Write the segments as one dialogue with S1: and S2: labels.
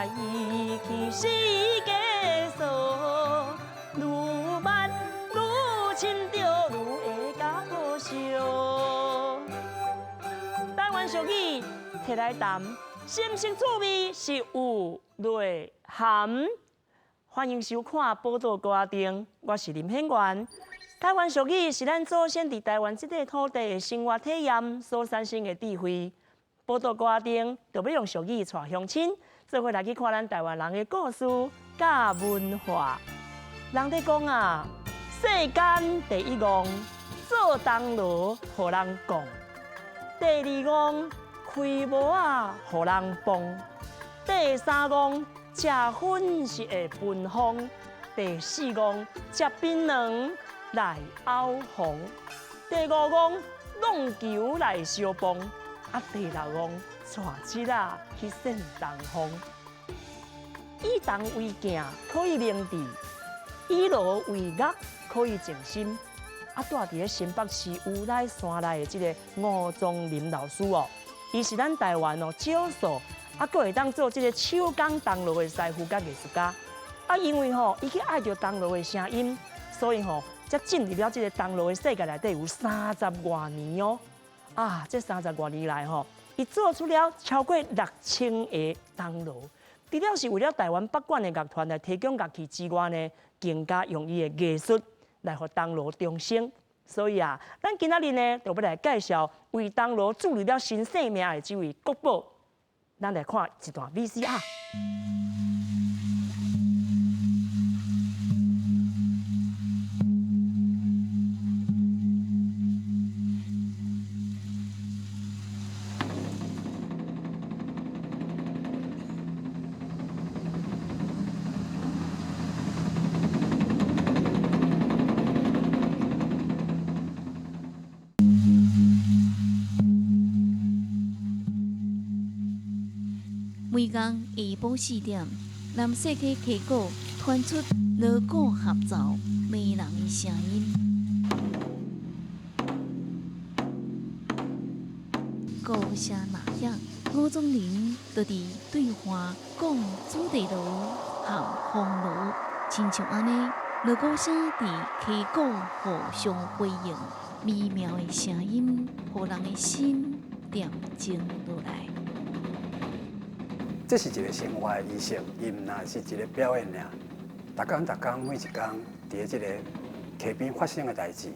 S1: 來去世間數，愈捌愈深，就愈會佮可惜。台灣俗語提來談，心生趣味是有內涵。歡迎收看《寶島歌仔燈》，我是林顯元。台灣俗語是咱祖先佇台灣這塊土地的生活體驗所產生的智慧。寶島歌仔燈就欲用俗語帶鄉親，做伙來去看咱台灣人的故事佮文化。人咧講啊，世間第一戇，做銅鑼予人摃；第二戇，開帽仔予人磅；第三戇，食薰是會分風；第四戇，食檳榔來漚風；第五戇，弄球來相碰。啊，第六戇，帶姪仔去扇東風。以銅為鏡，可以明志；以鑼為樂，可以靜心。啊，住佇咧新北市烏來山內的這个吳宗霖老師哦，伊是咱台灣哦少數啊，閣會當做這个手工銅鑼的師傅佮藝術家。啊，因為吼，伊去愛著銅鑼的聲音，所以吼，才進入了這个銅鑼的世界內底有三十外年哦。啊，這三十外年來吼，伊做出了超過6000個銅鑼，除了是為了台灣北管的樂團來提供樂器之外呢，更加用伊的藝術來予銅鑼重生。所以啊，咱今仔日呢，就欲來介紹為銅鑼注入了新生命的這位國寶。咱來看一段 VCR。
S2: 每工下晡4點，南勢溪溪谷傳出鑼鼓合奏迷人的聲音。鼓聲若響，吳宗霖就佇對岸講子弟鑼和風鑼，親像按呢，鑼鼓聲佇溪谷互相輝映，美妙的聲音，予人的心恬靜落來。
S3: 這是一个生活的儀式，伊毋但是一个表演爾。逐工逐工每一工，佇咧這个溪邊發生的代誌，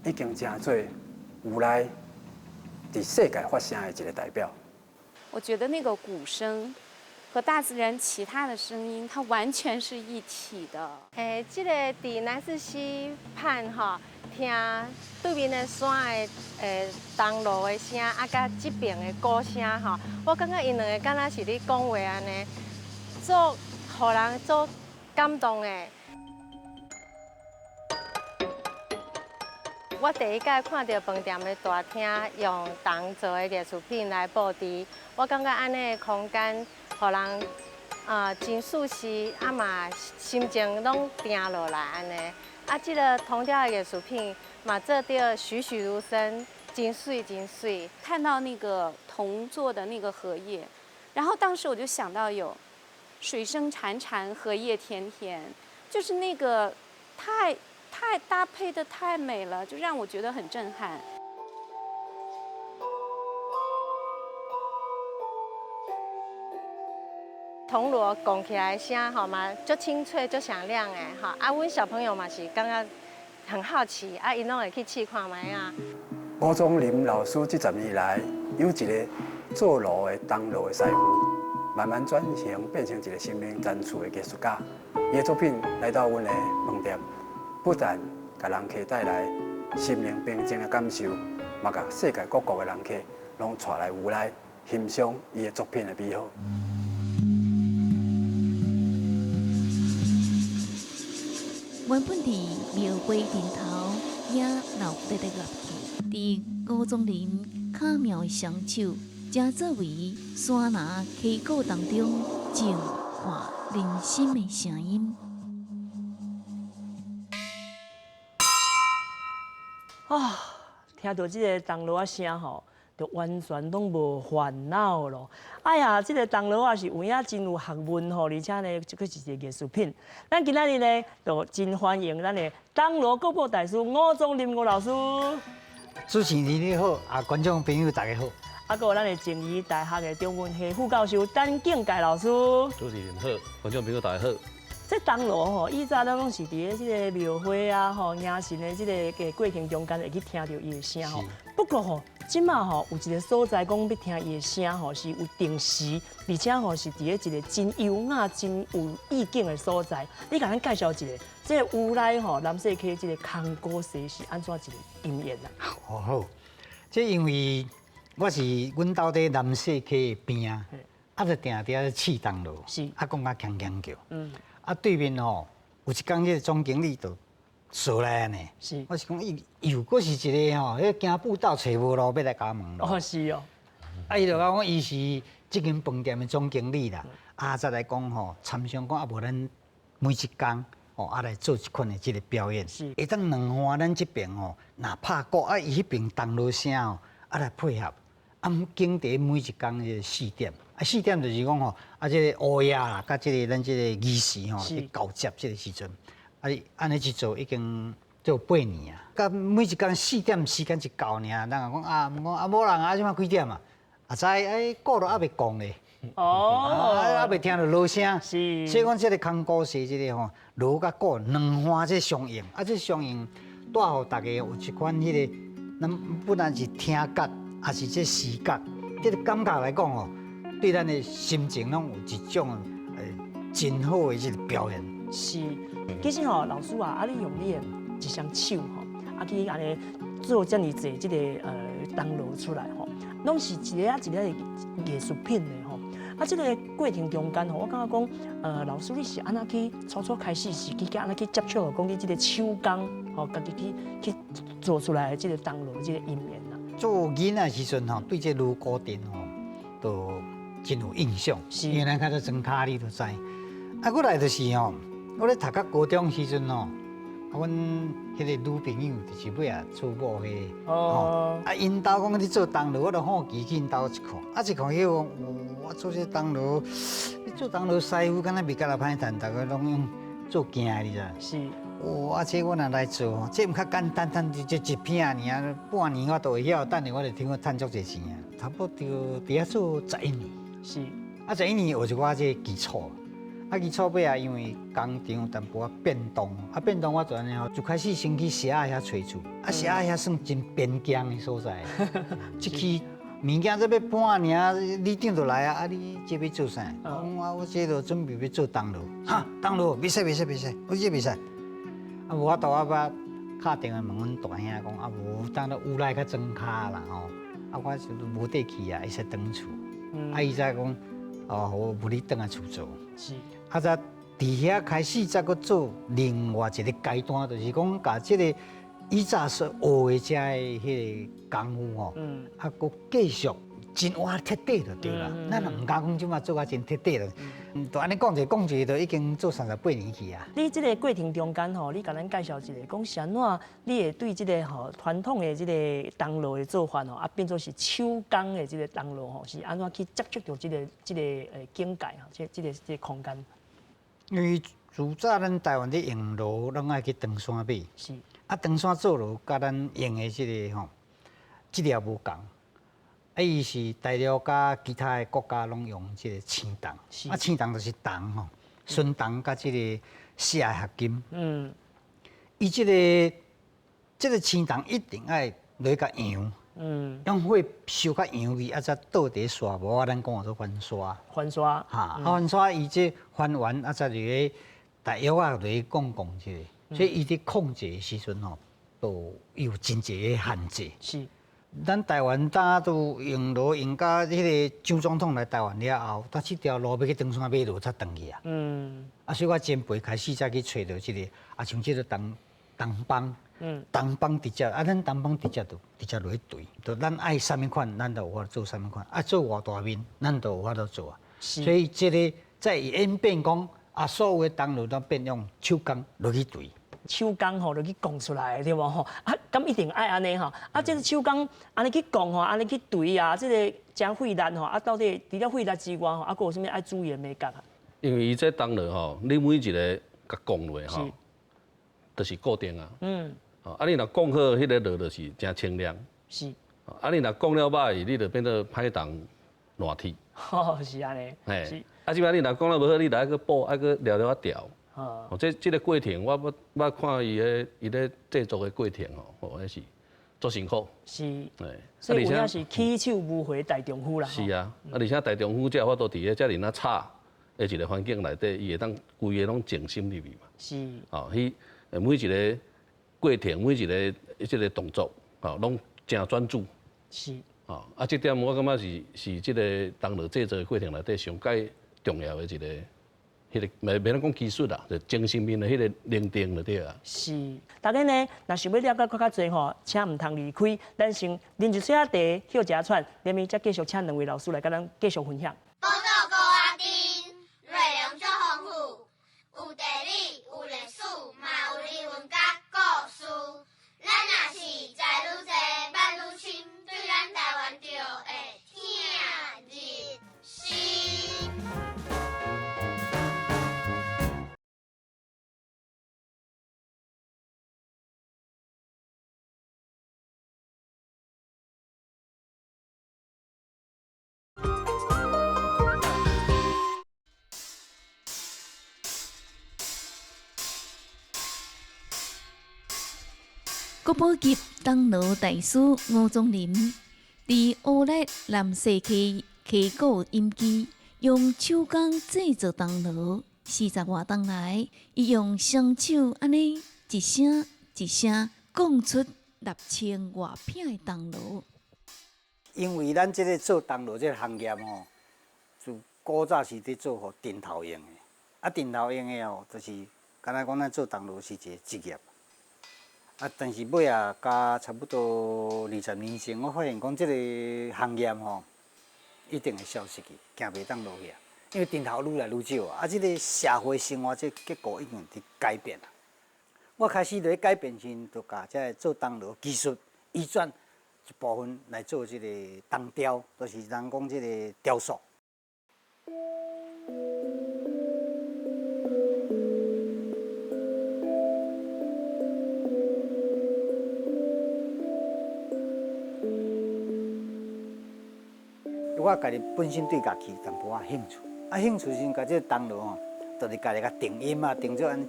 S3: 已經成做烏來佇世界發聲的一个代表。
S4: 我覺得那個鼓聲和大自然其他的聲音，它完全是一體的。
S5: 欸，這个佇南勢溪畔吼，聽對面的山的銅鑼的聲，啊，佮這爿的鼓聲吼，我感覺𪜶兩个敢若是咧講話按呢，足予人足感動的。我第一擺看著飯店的大廳用銅做的藝術品來佈置，我感覺按呢的空間，予人啊真舒適，啊嘛心情攏定落來按呢。啊，這个銅雕的藝術品嘛做得栩栩如生，真媠真媠。
S4: 看到那個銅做的那個荷葉，然後當時我就想到有水聲潺潺，荷葉田田，就是那個太搭配得太美了，就讓我覺得很震撼。
S5: 銅鑼講起來聲吼嘛，足清脆、足響亮的吼。啊，阮小朋友嘛是感覺很好奇，啊，𪜶攏會去試看覓啊。
S3: 吳宗霖老師這十年來，由一个做鑼的銅鑼的師傅，慢慢轉型變成一个生命展示的藝術家。伊的作品來到阮的飯店，不但共人客帶來心靈平靜的感受，嘛共世界各國的人客攏帶來烏來欣賞伊的作品的美好。
S2: 原本佇廟會頂頭也鬧熱的樂器，佇吳宗霖巧妙的雙手，才作為山林溪谷當中淨化人心的聲音。
S1: 啊，聽著這个銅鑼仔聲吼，就完全攏無煩惱咯。哎呀，這個銅鑼仔是有影真有學問吼，而且呢，這閣是一個藝術品。咱今仔日呢，就真歡迎咱的銅鑼國寶大師吳宗霖吳老師。
S6: 主持人你好，啊，觀眾朋友大家好。
S1: 啊，閣有咱的靜宜大學的中文系副教授陳境界老師。
S7: 主持人好，觀眾朋友大家好。
S1: 這銅鑼吼，以前咱攏是佇咧這个廟會啊、吼迎神的這个个過程中間會去聽著伊的聲吼。不過吼，這馬吼有一个所在講欲聽伊的聲吼，是有定時，而且吼是佇咧一个真優雅、真有意境的所在。你共咱介紹一下，這个烏來吼南勢溪這个空鼓社是按怎一个因緣啊？
S6: 好好，這因為我是阮兜佇南勢溪的邊啊，啊，就定佇遐試銅鑼，啊，講甲鏘鏘叫。啊，對面吼有一工，彼个總經理就踅來呢。我是講伊又閣是一個吼，彼個行步道揣無路，欲來共我問路。
S1: 哦，是哦。
S6: 啊，伊就共我講，伊是這間飯店的總經理啦。啊，再來講吼，參詳講啊，無咱每一工吼啊來做這款的這个表演。會當兩岸咱這邊吼，若拍鼓啊，伊彼邊銅鑼聲吼，啊來配合。啊，經佇每一工這个四點。啊，四點就是講吼，啊，這个烏鴉啦，佮這个咱這个儀式吼，去交接這个時陣，啊，按呢一做已經做八年啊。佮每一工四點時間一到爾，人講啊，講啊，某人啊，這馬幾點啊？啊，知哎，鼓都猶未降咧。
S1: 哦。
S6: 啊，猶未聽著鑼聲。所以講這个空鼓社這个吼，鑼佮鼓兩岸這相應，啊，這相應帶予大家有一款彼个，咱不但是聽覺，抑是這視覺，這个感覺來講吼。對咱的心情攏有一種真好的這个表現。
S1: 是，其實吼，老師啊，啊，你用你的一雙手吼，啊去按呢做遮爾濟這个銅鑼出來吼，攏是一个仔一个的藝術品的吼。啊，這个過程中間吼，我感覺講，老師你是按怎去初初開始是去按怎去接觸，講你這个手工吼，家己去做出來的這个銅鑼這个因緣啊。
S6: 做囡仔時陣吼，對這鑼鼓陣吼，都真有印象，因為咱較早莊跤你都知。啊，過來就是吼，我咧讀到高中時陣吼，啊，阮彼个女朋友就是尾仔做某彼个，哦，啊，𪜶兜講咧做銅鑼，我就好奇去𪜶兜一看，啊，一看彼講，我做這銅鑼，你做銅鑼師傅敢若袂敢若歹趁，逐个攏用做鏡的，你知？
S1: 是。
S6: 哦，啊，這我若來做，這毋較簡單，趁這一片爾，半年我都會曉，等下我就聽講趁足濟錢啊，差不多佇遐做11年。
S1: 是，
S6: 啊，十一年學一寡這個基礎，啊，基礎尾啊，因為工廠淡薄仔變動，啊，變動我就按呢吼，就開始先去社仔遐揣厝，啊，社仔遐算真邊疆的所在，這去物件這欲搬爾，里長就來啊，啊，你這欲做啥？我講啊，我這就準備欲做銅鑼，哈，銅鑼，袂使袂使袂使，我這袂使。啊，無法度啊，我敲電話問阮大兄講，啊，無當咧烏來較莊跤啦吼，啊，我是無地去啊，會使轉厝。啊，伊才講，哦，無你轉來厝做。啊，才佇遐開始，才閣做另外一个階段，就是講，共這个以前所學的遮的彼个功夫吼，啊，閣繼續真活徹底就對啦。咱也毋敢講這馬做甲真徹底啦。就按呢講者講者，都已經做38年去啊。
S1: 你這个過程中間吼，你共咱介紹一下，講是按怎你會對這个吼傳統的這个銅鑼的做法吼，啊變做是手工的這个銅鑼吼，是按怎去接觸著這个境界吼，這个空間？
S6: 因為自早咱台灣咧用鑼，攏愛去唐山買。啊，唐山做鑼，佮咱用的這个吼，質料無仝。啊，伊是大陸佮其他的國家攏用這个青銅。啊，青銅就是銅吼，純銅佮這个錫合金。伊這个青銅一定愛落去共揚。用火燒較揚去，啊，才倒佇刷，無啊，咱講的做翻刷。
S1: 翻刷。
S6: 哈，啊，翻刷伊這翻完，啊，才入去大約啊，落去摃摃這个，所以伊佇控制的時陣吼，都有真濟个限制。咱台灣早都用鑼用甲彼个蔣總統來台灣了後，他這條路欲去唐山買鑼才轉去啊。啊，所以我前輩開始才去揣著這个，啊，像這个東東邦，東邦直接，啊，咱東邦直接落去對，就咱愛啥物款，咱就有法做啥物款，啊，做偌大面，咱就有法度做啊。所以這个再演變講，啊，所有的銅鑼都變用手工落去錘。
S1: 手工吼，就去講出來，對無吼？啊，敢一定愛按呢吼？啊，這個手工按呢去講吼，按呢去對啊，這個誠費力吼。啊，到底除了費力之外吼，啊，閣有啥物愛注意的眉角啊？
S7: 因為伊這銅鑼吼，你每一个共摃落吼，就是固定啊。啊，你若摃好，彼个鑼就是誠清亮。啊，你若摃了歹，你就變做歹銅爛鐵。
S1: 哦，是按呢。
S7: 嘿。啊，這擺你若摃了無好，你來愛閣補，愛閣了了仔調。哦，這個過程，我捌看伊咧製作的過程吼，哦，彼是足辛苦。
S1: 所以有影是起手無回大丈夫啦。
S7: 是啊，啊，而且大丈夫才有法度佇咧遮爾仔吵的一個環境內底，伊會當規个攏靜心入去嘛。哦，彼每一個過程，每一個這個動作，哦，攏誠專注。哦，啊，這點我感覺是這個銅鑼製作的過程內底上蓋重要的一個。彼個袂免講技術啦，就精神面的彼個認定就對啊。
S1: 是，大家呢，若想欲了解閣較濟吼，請毋通離開，咱先啉一小茶，歇一下喘，後面才繼續請兩位老師來共咱繼續分享。
S8: 寶島孤仔頂，內容足豐富，有地理，有歷史，嘛有人文佮故事。咱若是知愈濟，捌愈深，對咱台灣就會疼入心。
S2: 國寶級銅鑼大師吳宗霖，佇烏來南勢溪溪谷隱居，用手工製作銅鑼，40外冬來，伊用雙手按呢一聲一聲講出6000外片的銅鑼。
S6: 因為咱這個做銅鑼這個行業吼，自古早是佇做予陣頭用的，啊陣頭用的吼，就是敢若講咱做銅鑼是一個職業。啊，但是尾仔加差不多20年前，我發現講這個行業吼，一定會消失去，行袂當落去啊。因為陣頭愈來愈少啊，啊，這個社會生活這結構已經佇改變啊。我開始佇改變時，就共這個做銅鑼技術移轉一部分來做這個銅雕，就是人講這個雕塑。我家己本身對樂器淡薄仔興趣，啊，興趣時陣，共這個銅鑼吼，就是家己共定音啊，定做按呢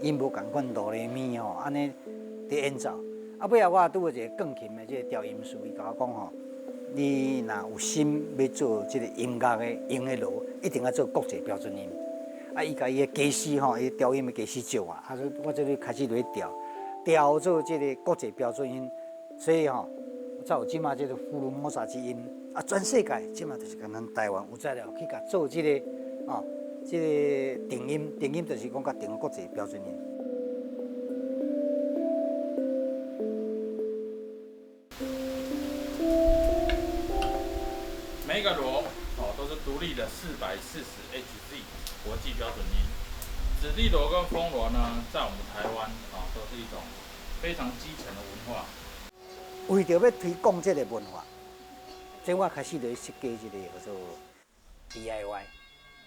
S6: 音無仝款哆來咪吼，按呢佇演奏。啊，尾仔我拄著一個鋼琴的這個調音師，伊共我講吼，你若有心欲做這個音樂的用的鑼，一定愛做國際標準音。啊，伊共伊的家師吼，伊調音的家師借我，啊，所以我這裡開始來調，調做這個國際標準音，所以吼，才有這馬這個福爾摩沙之音。啊，全世界這馬就是干咱台灣有才了去共做這個哦，這個定音，定音就是講共定國際標準音。
S9: 每個鑼哦都是獨立的440 Hz 國際標準音。子弟鑼跟風鑼呢，在我們台灣啊，都是一種非常基層的文化。
S6: 為著欲推廣這個文化，所以我開始就設計這個叫做 DIY，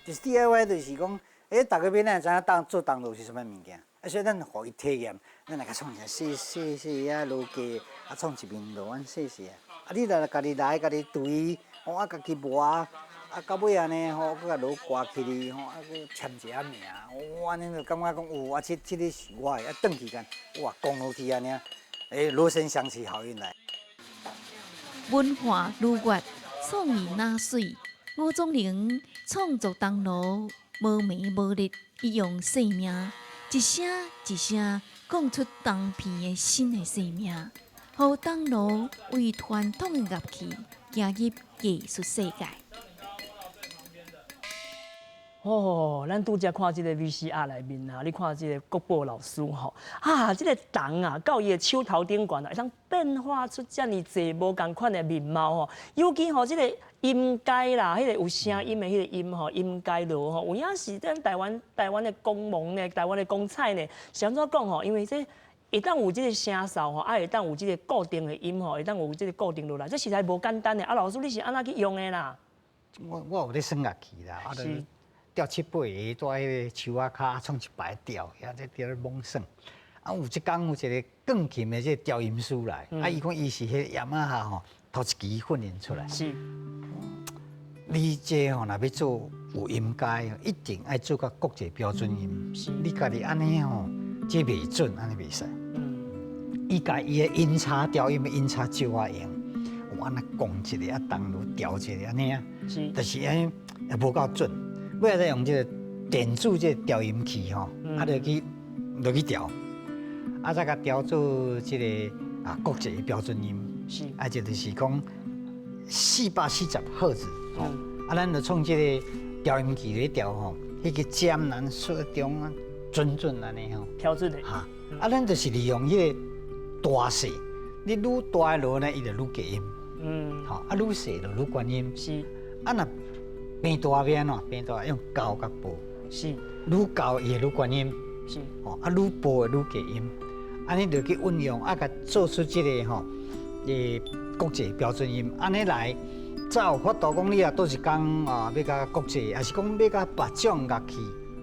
S6: 就是 DIY 就是講，欸，逐家欲咱會知影當做銅鑼是啥物物件，啊，所以咱予伊體驗，咱來共創一下細細細仔鑼架，啊，創一面鑼按細細啊，啊，你來家己來，家己錘，吼，啊，家己磨，啊，到尾仔呢，吼，閣共鑼掛起哩，吼，啊，閣簽一下名，哦，按呢就感覺講，哦，啊，這個是我的，啊，轉去間，哇，講落去按呢，欸，鑼聲響起，好運來。
S2: 文化愈越，創意若媠。吳宗霖創作銅鑼，無暝無日，伊用生命一聲一聲講出銅片的新的生命，予銅鑼為傳統的樂器行入藝術世界。
S1: 哦，咱拄才看這個 VCR 內面啊，你看這個國寶老師吼，啊，這個銅啊，到伊的手頭頂懸啊，會當變化出遮爾濟無仝款的面貌吼。尤其吼，這個音階啦，彼個有聲音的彼個音吼，音階鑼吼，有影是咱台灣的光芒呢，台灣的光彩呢。是按怎講吼？因為這會當有這個聲數吼，啊，會當有這個固定的音吼，會當有這個固定落來，這實在無簡單的。啊，老師你是按怎去用的啦？
S6: 我有咧耍樂器啦，啊，釣七八個，蹛彼个樹仔跤，創一排吊，遐咧佇咧猛耍。啊，有一工有一个鋼琴的這个調音師來，啊，伊講伊是彼个雅馬哈吼，頭一期訓練出來。你這吼若欲做有音階，一定愛做甲國際標準音。你家己按呢吼，這袂準，按呢袂使。伊共伊的音叉調音的音叉借我用，有按呢降一个，啊，銅鑼調一个按呢啊。但是按呢也無夠準。尾仔再用這個電子這個調音器吼，啊，就去落去調，啊，再共調做這個啊國際標準音。啊，這就是講440赫茲。啊，咱就創這個調音器咧調吼，彼個尖難說中啊，準準按呢吼。
S1: 標準的。
S6: 哈，啊，咱就是利用彼個大細，你愈大的鑼呢，伊就愈低音。吼，啊，愈細就愈懸音。啊，若變大欲按怎？變大用厚佮薄。愈厚伊會愈懸音。吼，啊，愈薄會愈低音。按呢就去運用，啊，共做出這個吼，國際標準音。按呢來，才有法度講你啊，佗一工啊，欲共國際，抑是講欲共別種樂器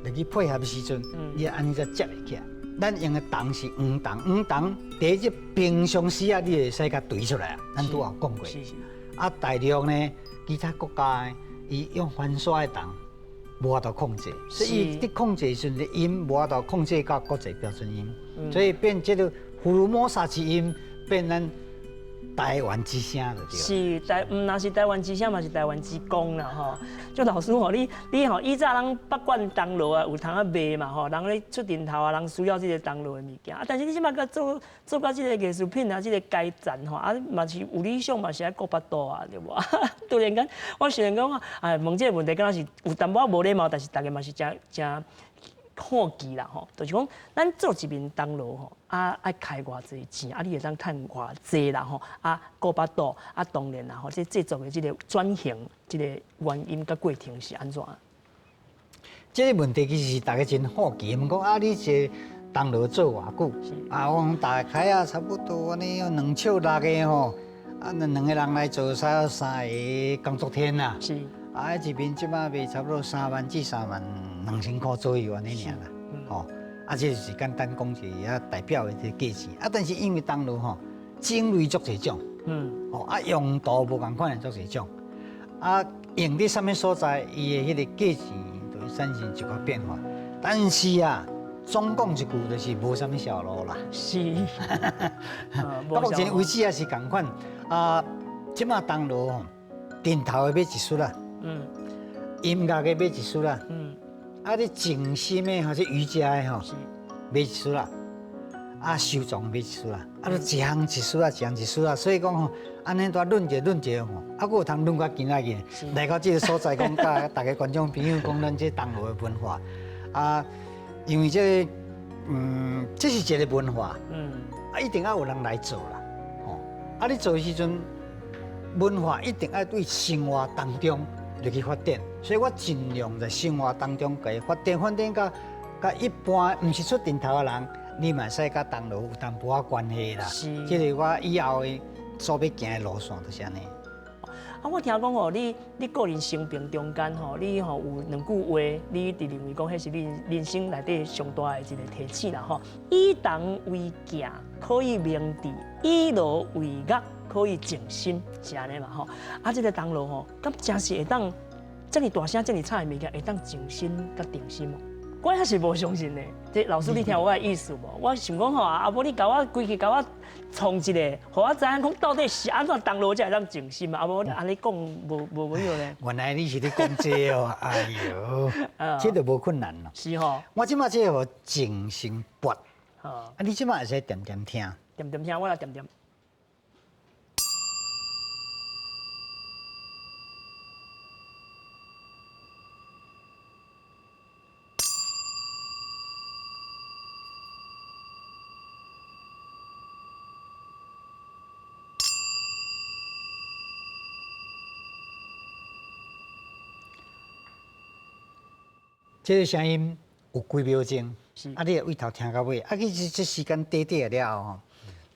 S6: 入去配合的時陣，你按呢才接會起來。咱用的銅是黃銅，黃銅第一平常時啊，你會使共對出來啊。咱拄仔有講過。啊，大陸呢，其他國家伊用翻刷的銅，無法度控制，所以伊佇控制的時陣，音無法度控制到國際標準音，所以變這個福爾摩沙之音變咱台灣之聲就對。
S1: 是台，毋若是台灣之聲，嘛是台灣之光啦吼。就老師吼，你吼以早人北管銅鑼啊，有通啊賣嘛吼，人咧出陣頭啊，人需要這個銅鑼的物件啊。但是你這擺閣做做到這個藝術品啊，這個階層吼，啊嘛是有理想嘛是愛顧腹肚啊，對無？突然間，我想講啊，問這個問題，敢若是有淡薄仔無禮貌，但是大家嘛是誠誠好奇啦吼，就是講咱做一面銅鑼吼，啊愛開偌濟錢，啊你會當趁偌濟啦吼，啊顧腹肚，啊當然啦吼，這製作的這個轉型，這個原因佮過程是按怎？
S6: 這個問題其實是大家真好奇，問講啊，你這銅鑼做偌久？啊，我講大概啊，差不多按呢兩尺六个吼，啊，兩個人來做，使三个工作天啦。啊，一面這擺賣差不多3萬至3萬2千箍左右按呢爾啦，吼，啊，這就是簡單講一下代表的這個價錢。啊，但是因為銅鑼吼種類足濟種，吼，啊用途無仝款的足濟種，啊用佇啥物所在，伊的彼個價錢就會產生一寡變化。但是啊，總講一句就是無啥物銷路啦。到目前為止也是仝款。啊，這擺銅鑼吼，陣頭的買一束啦。音樂的買一束啦。啊，你靜心的或者瑜伽的吼，買一束啦。啊，收藏買一束啦。啊，你一項一束啊，一項一束啊。所以講吼，按呢蹛論者論者吼，啊，閣有通論到今仔日，來到這個所在，講佮逐个觀眾朋友講咱這銅鑼的文化。啊，因為這個，這是一個文化。啊，一定愛有人來做啦。吼，啊，你做的時陣，文化一定愛對生活當中入去發展，所以我盡量在生活當中共伊發展，發展到佮一般毋是出陣頭的人，你嘛會使佮銅鑼有淡薄仔關係啦。這個我以後的所欲行的路線就是按呢。
S1: 啊，我聽講吼，你個人生命中間吼，你吼有兩句話，你佇認為講彼是你人生內底上大的一個提醒啦吼。以銅為鏡，可以明志；以鑼為樂，可以靜心，是按呢嘛吼。啊，這個銅鑼吼，敢真是會當遮爾大聲、遮爾吵的物件，會當靜心佮定心無？我也是無相信的。這老師，你聽我的意思無？我想講吼，啊無你共我規氣共我創一個，予我知影講到底是按怎銅鑼才會當靜心嘛？啊無按呢講無無用咧。
S6: 原來你是咧講這哦，哎喲，這就無困難咯。
S1: 是吼。
S6: 我這擺這個靜心缽，啊，你這擺會使恬恬聽。
S1: 恬恬聽，我來恬恬。
S6: 這个聲音有幾秒鐘，啊，你會對頭聽到尾，啊，其實這時間短短了後吼，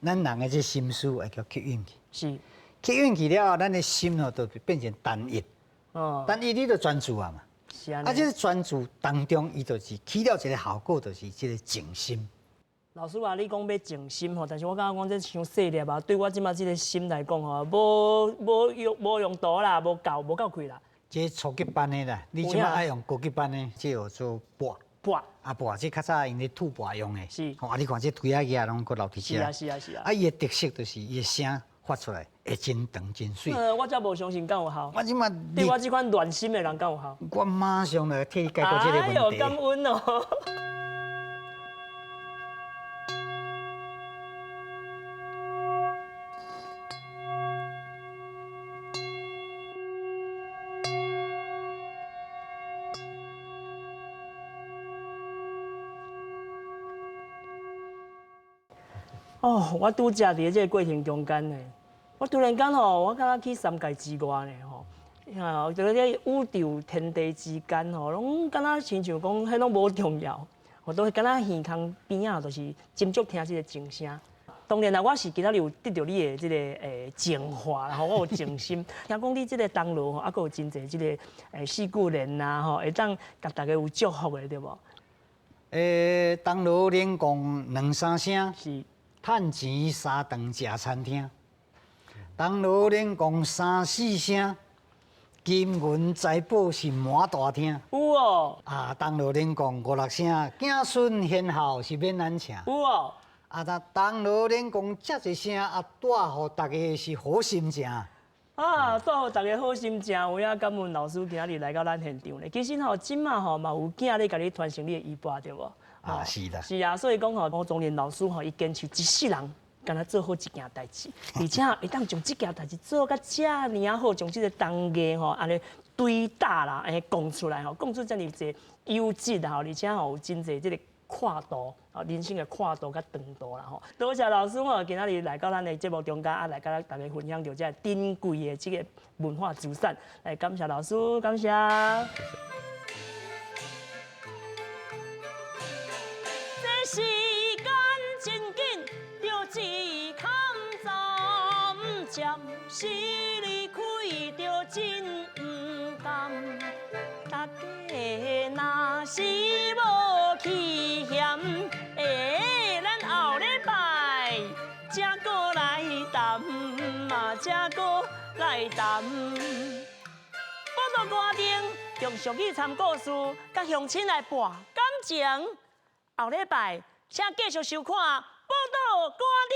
S6: 咱人的這心思會予吸引去，吸引去了後，咱的心吼就變成單一，單一你就專注啊嘛，啊，這个專注當中，伊就是起了一個效果，就是這個靜心。
S1: 老師啊，你講欲靜心吼，但是我感覺講這傷細粒啊，對我這馬這個心來講吼，無用途啦，無夠氣啦。
S6: 這初級班的啦，你這馬愛用高級班的，這叫做缽。
S1: 缽
S6: 啊缽，這較早𪜶咧吐缽用的。啊，你看這槌仔額攏閣留佇這。
S1: 是啊是啊是啊。
S6: 啊，伊的特色就是伊的聲發出來會真長真媠。
S1: 我才無相信敢有效。
S6: 我這馬
S1: 對我這款亂心的人敢有效。
S6: 我馬上來替你解決這個問題。
S1: 哎喲，感恩哦。哦，我拄則佇這個過程中間呢，我突然間吼，我敢若去三界之外呢吼，啊，就咧宇宙天地之間吼，攏敢若親像講，彼攏無重要，我都敢若耳空邊仔，就是斟酌聽這個靜聲。當然啦，我是今仔日有得著你的這個淨化，吼，我有靜心。聽講你這個銅鑼吼，猶閣有真濟這個四句聯啊吼，會當共大家有祝福的對無？
S6: 銅鑼連講兩三聲。
S1: 是。
S6: 趁錢三頓食餐廳，銅鑼連講三四聲，金銀財寶是滿大廳。
S1: 有哦。
S6: 啊，銅鑼連講五六聲，子孫贤孝是免咱請。
S1: 有哦。
S6: 啊，銅鑼連講遮濟聲，啊，帶予大家是好心情。
S1: 啊，帶予大家好心情，有影感恩老師今仔日來到咱現場咧。其實吼，這馬吼嘛有囝咧，共你傳承你的衣缽對無？
S6: 啊，是啦。
S1: 是啊，所以講吼，吳宗霖老師吼，伊堅持一世人，敢若做好一件代誌，而且會當將這件代誌做甲遮爾仔好，將這個銅藝吼，按呢對打啦，按呢講出來吼，講出遮爾濟優質吼，而且吼有真濟這個跨度，人生的跨度佮長度啦吼。多謝老師吼，今仔日來到咱的節目中間，啊，來佮咱大家分享著這珍貴的這個文化資產，來感謝老師，感謝。時間真緊，著一坎站，暫時離開著真毋甘。大家若是無去嫌，咱後禮拜才閣來談嘛，才閣來談。報道歌頂用俗語參故事，佮鄉親來搏感情。後禮拜，請繼續收看《寶島歌頂》。